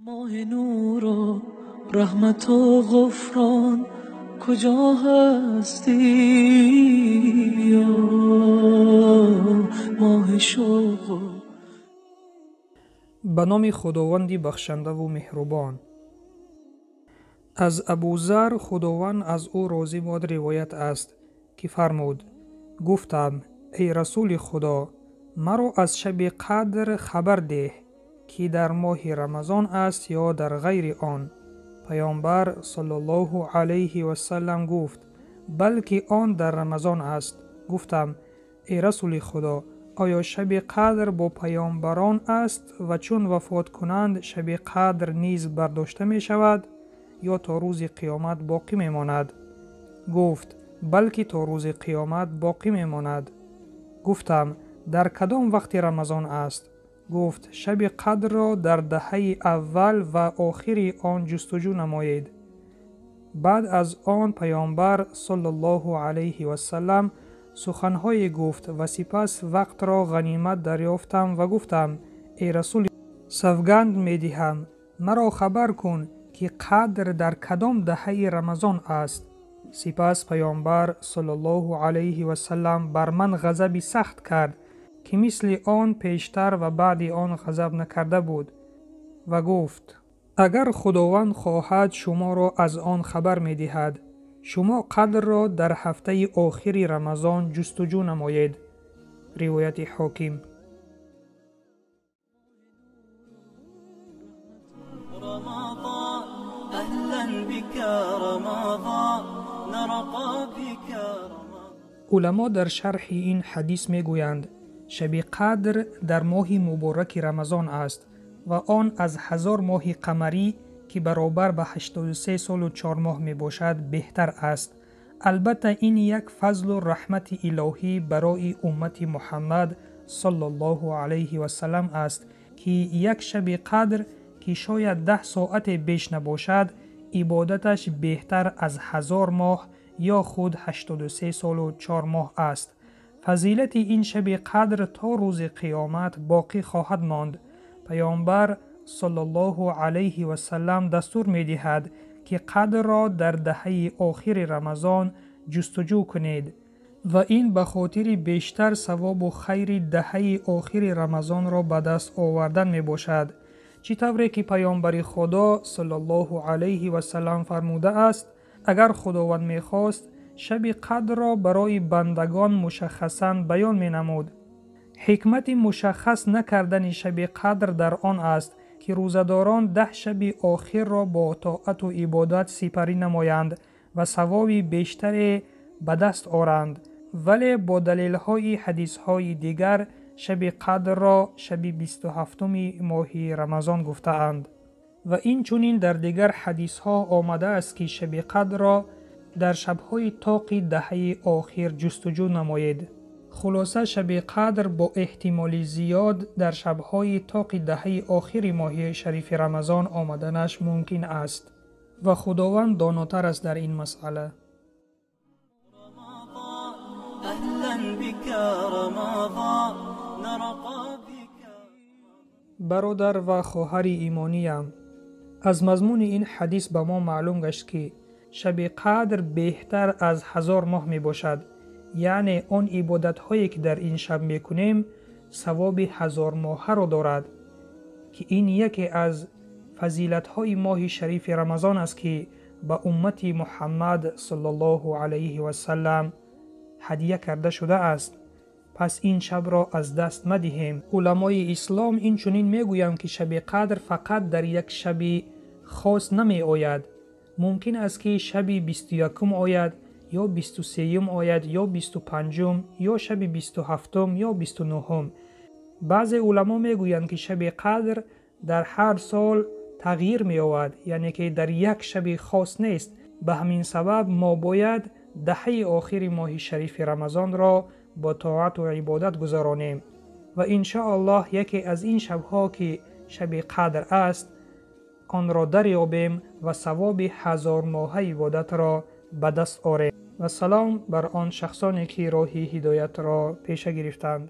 Моҳи нуру раҳмату ғуфрон куҷо ҳастӣ биё, моҳи шавқ. Ба номи Худованди бахшандаву меҳрубон. Аз Абузар, Худованд аз ӯ розӣ бод, ривоят аст, ки фармуд: гуфтам: эй Расули Худо, маро аз шаби қадр хабар деҳ, ки дар моҳи Рамазон аст ё дар ғайри он. Паёмбар саллаллоҳу алайҳи васаллам гуфт: балки он дар Рамазон аст. Гуфтам: эй Расули Худо, оё шаби қадр бо паёмбарон аст ва чун вафот кунанд шаби қадр низ бардошта мешавад ё то рӯзи қиёмат боқӣ мемонад? Гуфт: балки то рӯзи қиёмат боқӣ мемонад. Гуфтам: дар кадом вақти Рамазон аст? Гуфт: шаби қадрро дар даҳаи аввал ва охири он ҷустуҷӯ намоед. Баъд аз он паёмбар саллаллоҳу алайҳи васаллам суханҳое гуфт ва сипас вақтро ғанимат дарёфтам ва гуфтам: эй Расули, савганд медиҳам, маро хабар кун, ки қадр дар кадом даҳаи Рамазон аст. Сипас паёмбар саллаллоҳу алайҳи васаллам бар ман ғазаби сахт кард, ки мисли он пештар ва баъди он ғазаб накарда буд, ва гуфт: агар Худованд хоҳад, шуморо аз он хабар медиҳад. Шумо қадрро дар ҳафтаи охири Рамазон ҷустуҷӯ намоед. Ривояти Ҳоким. Уламо дар шарҳи ин ҳадис мегӯянд: шаби қадр дар моҳи мубораки Рамазон аст ва он аз 1000 моҳи қамарӣ, ки баробар ба 83 солу 4 моҳ мебошад, беҳтар аст. Албатта ин як фазлу раҳмати илоҳӣ барои уммати Муҳаммад саллаллоҳу алайҳи васаллам аст, ки як шаби қадр, ки шояд 10 соате беш набошад, ибодаташ беҳтар аз 1000 моҳ ё худ 83 солу 4 моҳ аст. Фазилати ин шаби қадр то рӯзи қиёмат боқӣ хоҳад монд. Паёмбар саллаллоҳу алайҳи васаллам дастур медиҳад, ки қадрро дар даҳаи охири Рамазон ҷустуҷӯ кунед ва ин ба хотири бештар савобу хайри даҳаи охири Рамазонро ба даст овардан мебошад. Чӣ тавре ки паёмбари Худо саллаллоҳу алайҳи васаллам фармудааст: агар Худованд мехост, шаби қадрро барои бандагон мушаххасан баён менамуд. Ҳикмати мушаххас накардани шаби қадр дар он аст, ки рӯзадорон 10 шаби охирро бо тоату ибодат сипарӣ намоянд ва савоби бештаре ба даст оранд. Вале бо далелҳои ҳадисҳои дигар шаби қадрро шаби 27-уми моҳи Рамазон гуфтаанд. Ва инчунин дар дигар ҳадисҳо омадааст, ки шаби қадрро дар шабҳои тоқи даҳаи охир ҷустуҷӯ намоед. Хулоса, шаби қадр бо эҳтимоли зиёд дар шабҳои тоқи даҳаи охири моҳи шарифи Рамазон омаданаш мумкин аст ва Худованд донотар аст дар ин масъала. Бародар ва хоҳари имониям, аз мазмуни ин ҳадис ба мо маълум гашт, ки шаби қадр беҳтар аз 1000 моҳ мебошад. Яъне он ибодатҳое, ки дар ин шаб мекунем, савоби 1000 моҳаро дорад, ки ин яке аз фазилатҳои моҳи шарифи Рамазон аст, ки ба уммати Муҳаммад саллаллоҳу алайҳи васаллам ҳадия карда шудааст. Пас ин шабро аз даст мадиҳем. Уламои ислом инчунин мегӯянд, ки шаби қадр фақат дар як шаби хос намеояд. Мумкин аст, ки шаби 21-ум ояд, ё 23-юм ояд, ё 25-ум, ё шаби 27-ум, ё 29-ум. Баъзе уламо мегӯянд, ки шаби қадр дар ҳар сол тағйир меёбад, яъне ки дар як шаби хос нест. Ба ҳамин сабаб мо бояд даҳаи охири моҳи шарифи Рамазонро бо тоату ибодат гузаронем ва иншоаллоҳ яке аз ин шабҳо, ки шаби қадр аст, онро дарёбем ва савоби 1000 моҳа ибодатро ба даст орем. Ва салом бар он шахсоне, ки роҳи ҳидоятро пеша гирифтанд.